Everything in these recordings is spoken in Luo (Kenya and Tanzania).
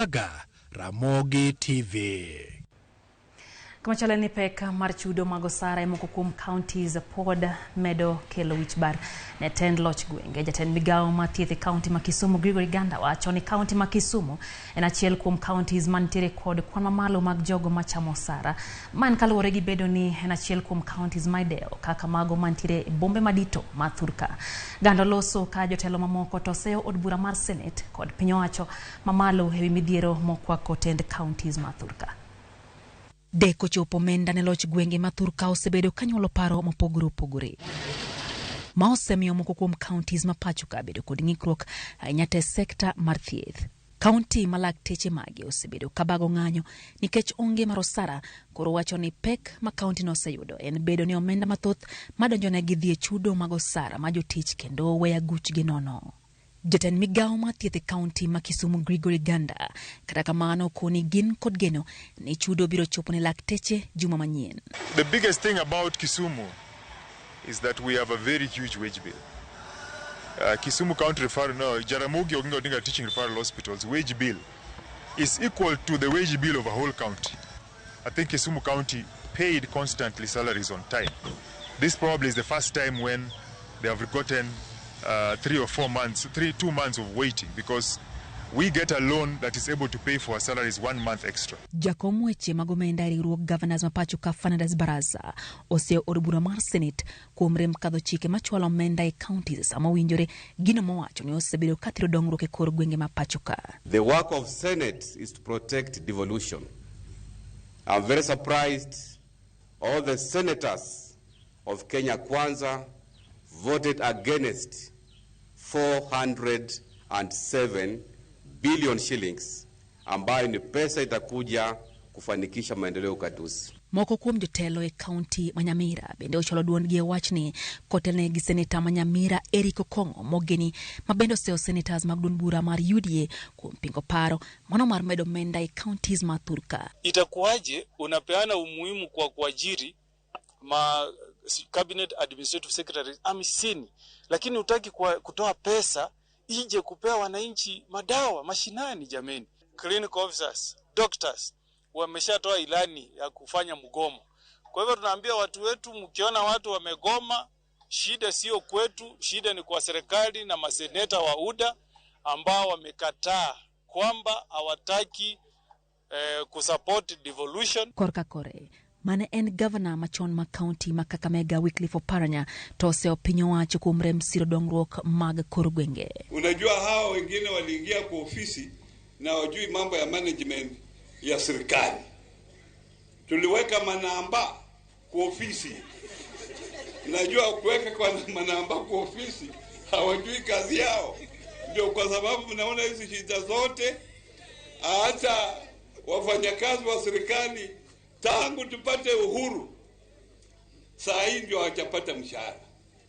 Obaga, Ramogi TV. Kamachielo en ni pek mar chudo mag osara e moko kuom counties pod medo kelo wich bar ne tend loch gwenge. Jatend migawo mar thieth e kaunti ma Kisumu Gregory Ganda wacho ni kaunti ma Kisumu en achiel kuom counties mantiere kod kwan mamalo mag jogo machamo osara. Ma en kaluwore gi bedo ni en achiel kuom counties ma idewo kaka mago mantiere e bombe madito ma thurka. Ganda loso ka jotelo mamoko to oseyo od bura mar Senate kod piny owacho mamalo ewi midhiero mokwako tend counties ma thurka. Deko chopo omenda ne loch gwenge ma thurka osebedo kanyuolo paro mopogore opogore ma osemiyo moko kuom counties ma pacho ka bedo kod ng'ikruok ahinya te sekta mar thieth. Kaunti ma lakteche mage osebedo kabago ng'anyo nikech onge mar osara koro wacho ni pek ma kaunti no oseyudo en bedo ni omenda mathoth madonjonegi dhi e chudo mag osara ma jotich kendo weyo aguchgi nono. Jatend migawo mar thieth e kaunti ma Kisumu Gregory Ganda kata kamano koni gin kod geno ni chudo biro chopo ne lakteche juma manyien. The biggest thing about Kisumu is that we have a very huge wage bill. Kisumu County Referral, no, Jaramogi Oginga Odinga Teaching Referral Hospital's wage bill is equal to the wage bill of a whole county. I think Kisumu County paid constantly salaries on time. This probably is the first time when they have gotten 3 or 4 months, 3, 2 months of waiting because we get a loan that is able to pay for our salaries one month extra. Jakom weche mag omenda e riwruog Governors ma pacho ka Fernandes Baraza oseyo od bura mar Senate kuom rem kadho chike machwalo omenda e counties sama owinjore gino mowacho ni osebedo kathiro dongruok e kor gwenge ma pacho ka. The work of Senate is to protect devolution. I'm very surprised all the senators of Kenya Kwanza voted against 407 billion shillings ambayo ni pesa itakuja kufanikisha maendeleo ugatuzi. Moko kuom jotelo e kaunti ma Nyamira bende ochwalo duondgi e wachni kotelnegi gi seneta ma Nyamira Eric Okong'o Mogeni ma bende oseyo senators mag duond bura mar UDA kuom pingo paro mano mar medo omenda e counties ma thurka. Itakuwaje unapeana umuhimu kwa kuajiri ma cabinet administrative secretaries 50, lakini hutaki kutoa pesa ije kupea wananchi madawa mashinani? Jameni, clinical officers, doctors wameshatoa ilani ya kufanya mgomo. Kwa hivyo tunaambia watu wetu, mkiona watu wamegoma, shida sio kwetu, shida ni kwa serikali na maseneta wa UDA ambao wamekataa kwamba hawataki kusupport devolution. Korka kore mane en gavana machon ma kaunti ma Kakamega Wycliffe Oparanya to oseyo piny owacho kuom rem siro dongruok mag kor gwenge. Unajua hawa wengine waliingia kwa ofisi na wajui mambo ya management ya serikali. Tuliweka manamba kwa ofisi. Najua kuweka kwa manamba kwa ofisi hawajui kazi yao, ndio kwa sababu mnaona hizi shida zote. Hata wafanyakazi wa serikali tangu tupate uhuru saa hii ndio hawajapata mshahara.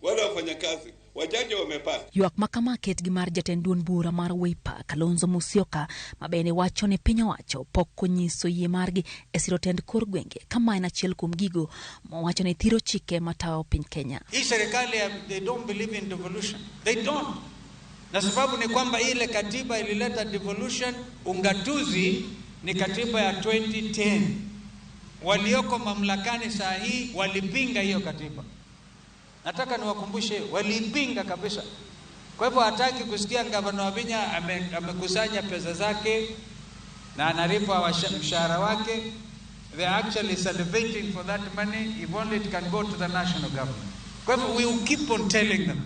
Wale wafanyakazi wachache wamepata. Ywak ma kama ket gi mar jatend duond bura mar Wiper Kalonzo Musyoka ma bende wacho ni piny owacho pok onyiso yie margi e siro tend kor gwenge kama en achiel kuom gigo mowacho ni thiro chike matayo piny Kenya. Hii serikali they don't believe in devolution. They don't. Na sababu ni kwamba ile katiba ilileta devolution, ungatuzi ni katiba ya 2010. Walioko mamlakani saa hii walipinga hiyo katiba. Nataka niwakumbushe, waliipinga kabisa. Kwa hivyo hataki kusikia gavana Wavinya amekusanya pesa zake na analipa mshahara wake. They are actually salivating for that money if only it can go to the national government. Kwa hivyo we will keep on telling them.